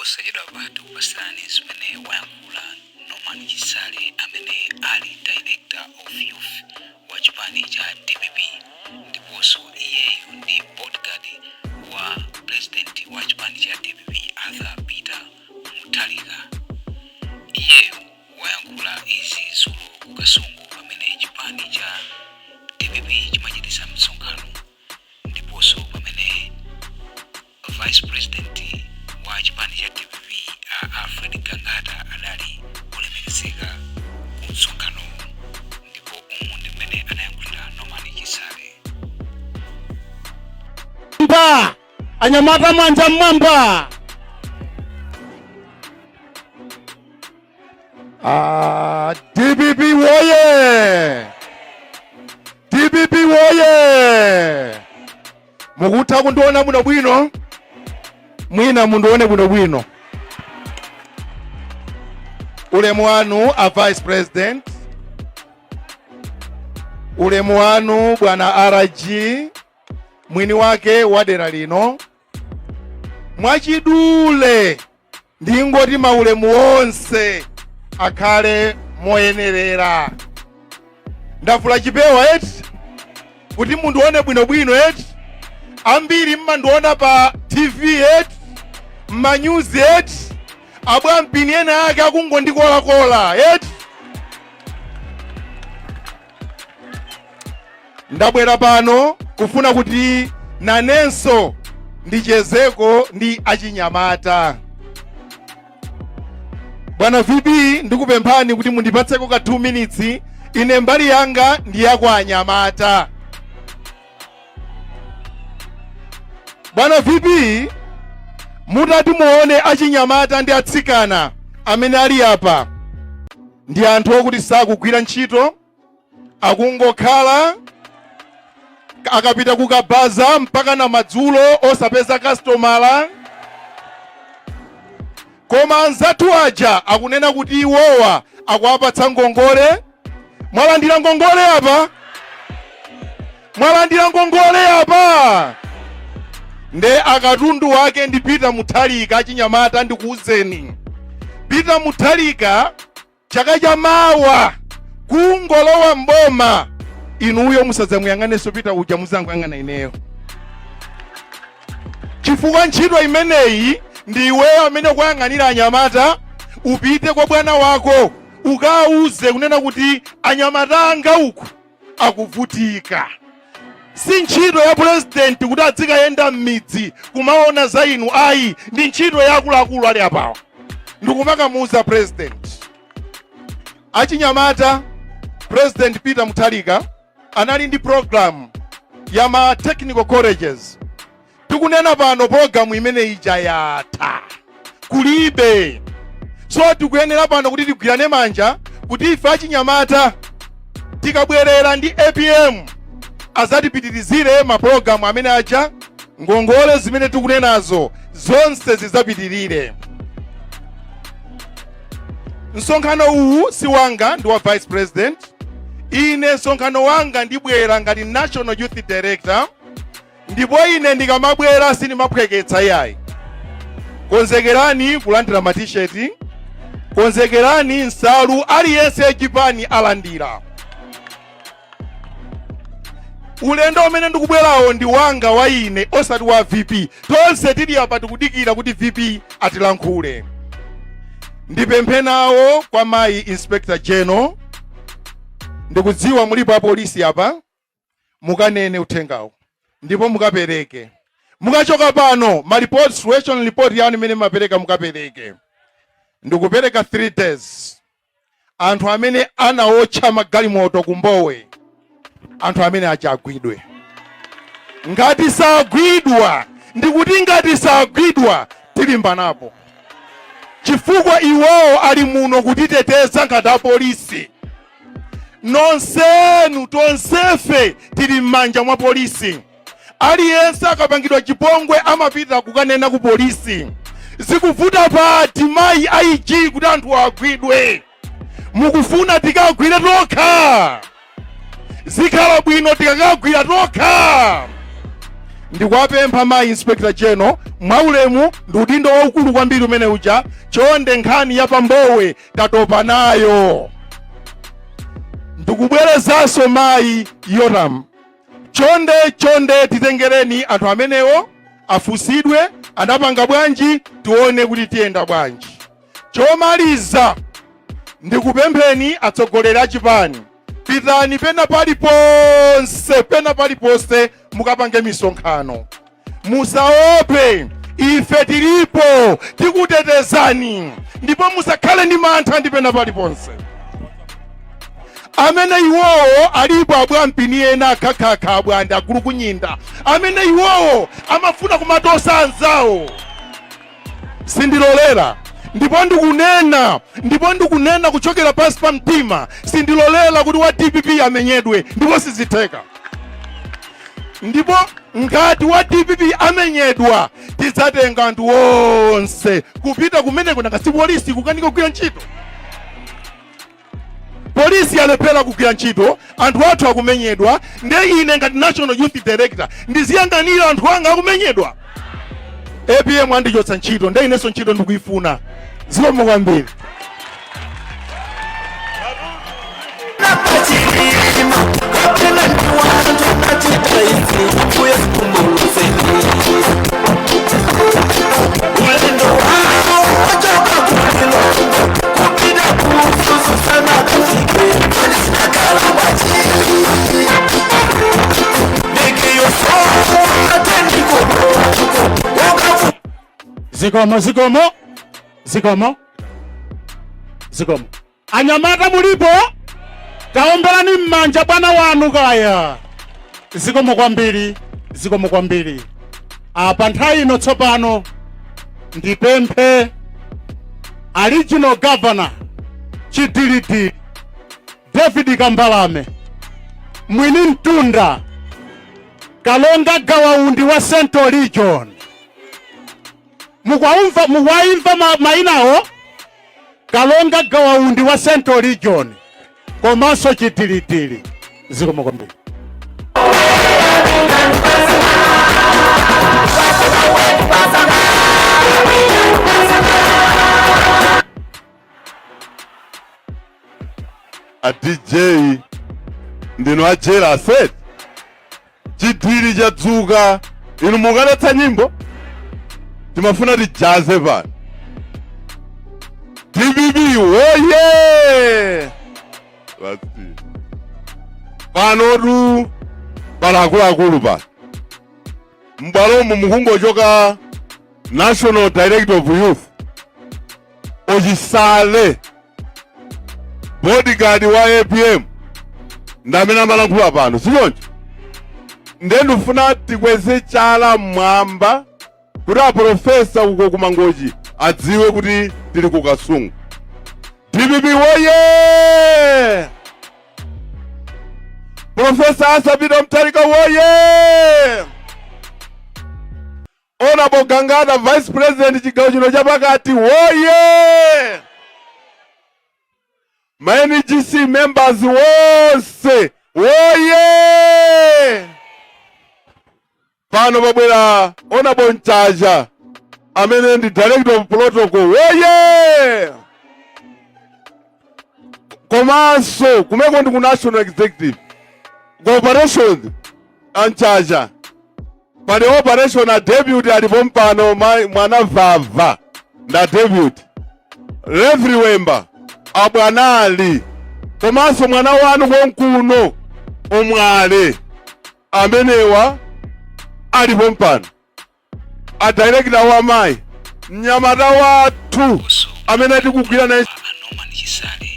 Posachedwapa tikupatsirani zimene wayankhula Norman Chisale, amene ali Director of Youth wa chipani cha DPP, ndiponso iyeyu ndi bodyguard wa president wa chipani cha DPP, Arthur Peter Mutharika. Iyeyu wayankhula izi dzulo ku Kasungu pamene chipani cha DPP chimachititsa msonkhano, ndiponso pamene Vice President wa chipani cha DPP, a Alfred Gangata, adali olemekezeka ku msonkhanowu. Ndipo umu ndi mmene anayankhulira Norman Chisale. Mba anyamata, manja mmwamba. Ah, DPP woye! DPP woye! Mukutha kundiona bwinobwino? Mwina mundione bwinobwino. Ulemu wanu, a Vice President, ulemu wanu, bwana RG, mwini wake wa dera lino. Mwachidule ndingoti maulemu onse akhale moyenerera. Ndavula chipewa eti kuti mundione bwinobwino eti. Ambiri mmandiona pa TV eti, mmanyuzi eti, abwampini ena ake akungondikolakola eti. Ndabwera pano kufuna kuti nanenso ndichezeko ndi achinyamata. Bwana VP, ndikupemphani kuti mundipatseko ka 2 minutes. Ine mbali yanga ndi yakwa anyamata. Bwana VP, mutati muone achinyamata ndi atsikana amene ali apa, ndi anthu okuti sakugwira ntchito, akungokhala. Akapita kukabaza mpaka na madzulo osapeza kastomala. Koma anzathu aja akunena kuti iwowa akuwapatsa ngongole. Mwalandira ngongole apa? Mwalandira ngongole apa? Nde akatundu wake ndi Peter Mutharika. Achinyamata, ndikuwuzeni, Peter Mutharika chaka cha mawa kungolowa mboma, inuyo musadzamuyang'anenso Peter uja, muzangoyang'ana ineyo, chifukwa ntchito imeneyi ndi iweyo amene ukuyang'anira anyamata. Upite kwa bwana wako ukawuze kunena kuti anyamata anga uku akuvutika. Si ntchito ya purezidenti kuti adzikayenda m'midzi kumaona za inu, ayi. Ndi ntchito ya akuluakulu ali apawa ndikumakamuuza president. Achinyamata, President Peter Mutharika anali ndi program ya ma technical colleges. Tikunena pano program imene ija yatha, kulibe. So tikuyenera pano kuti tigwirane manja kuti ife achinyamata tikabwerera ndi APM azatipitirizire mapulogalamu amene aja, ngongole zimene tikunenazo zonse zidzapitirire. Msonkhano uwu si wanga, ndi wa Vice President. Ine msonkhano wanga ndibwera ngati National Youth Director, ndipo ine ndikamabwera sindimaphweketsa iyayi. Konzekerani kulandira matisheti, konzekerani nsalu, aliyense chipani alandira. Ulendo umene ndikubwerawo ndi wanga wa ine, osati wa VP. Tonse tili apa tikudikira kuti VP atilankhule. Ndipemphe nawo kwa mayi Inspector General, ndikudziwa mulipo apolisi apa, mukanene uthengawo ndipo mukapereke. Mukachoka pano, ma report, situation report yanu imene mumapereka, mukapereke. Ndikupereka 3 days. Anthu amene anawotcha magalimoto kumbowe, anthu amene aja agwidwe. Ngati sagwidwa, ndikuti ngati sagwidwa, tilimbanapo, chifukwa iwowo ali muno kutiteteza ngati apolisi. Nonsenu, tonsefe tili m'manja mwa polisi. Aliyense akapangidwa chipongwe amapita kukanena ku polisi. Zikuvuta pati, mayi IG, kuti anthu agwidwe? Mukufuna tikagwire tokha? Zikhala bwino tikakagwira tokha? Ndikuwapempha mayi Inspector General mwaulemu, ndi udindo waukulu kwambiri umene uja. Chonde, nkhani ya pambowe tatopa nayo. Ndikubwerezanso, mayi Yoram, chonde chonde, titengereni anthu amenewo afusidwe anapanga bwanji, tione kuti tiyenda bwanji. Chomaliza, ndikupempheni atsogoleri a chipani, pitani pena paliponse, pena paliponse mukapange misonkhano, musaope, ife tilipo, tikutetezani, ndipo musakhale ndi mantha ndi pena paliponse. Amene iwowo alipo abwampini ena akhakhakha, abwande, agulu kunyinda, amene iwowo amafuna kumatosa anzawo, sindilolera. Ndipo ndikunena kuchokera pansi pa mtima, sindilolera kuti wa DPP amenyedwe, ndipo sizitheka. Ndipo ngati wa DPP amenyedwa, tidzatenga anthu onse kupita kumeneko. Nanga si polisi kukanika kugwira ntchito? Polisi yalephera kugwira ntchito, anthu athu akumenyedwa. Nde ine ngati national youth director ndiziyang'anira anthu anga akumenyedwa? APM andichotsa ntchito, nde inenso ntchito ndikuifuna. Zikomo kwambiri. Zikomo, zikomo, zikomo, zikomo. Anyamata mulipo? Taomberani m'manja bwana wanu kaya. Zikomo kwambiri, zikomo kwambiri. Apa nthawi ino tsopano ndipemphe a regional governor, Chidilidili David Kambalame, mwini mtunda, Kalonga Gawaundi wa Central Region. Mukwaumva, mukwaimva mayinawo? Kalonga Gawaundi wa Central Region komanso Chidilidili. Zikomo kwambiri. A DJ, ndinu ajera set chidwiri chadzuka. Inu mukaletsa nyimbo, timafuna tijaze pano. DPP woye! Basi. Panotu pali akuluakulu pano m'bwalomu. Mukungochoka national director of youth Ochisale, bodyguard wa APM, ndamene amalankhula pano, sichoncho? Nde ndifuna tikweze chala mmwamba kuti aprofesa uko kumangochi adziwe kuti tili ku Kasungu. DPP woye! Profesa Arthur Peter Mutharika woye! Honorable Gangata, vice president chigawo chino chapakati, woye! Ma NGC members wonse woye! Pano pabwera Honorable Mchacha amene ndi director of protocol, woye! Komanso kumeko ndi ku national executive, ku operations anchacha pali operation, a deputy alipo mpano, mwana vava nda deputy Reverend Wemba, abwanali, komanso mwana wanu konkuno omwale, amenewa alipo mpano, a director wa mayi, mnyamata wathu amene tikugwira naye. A Norman Chisale.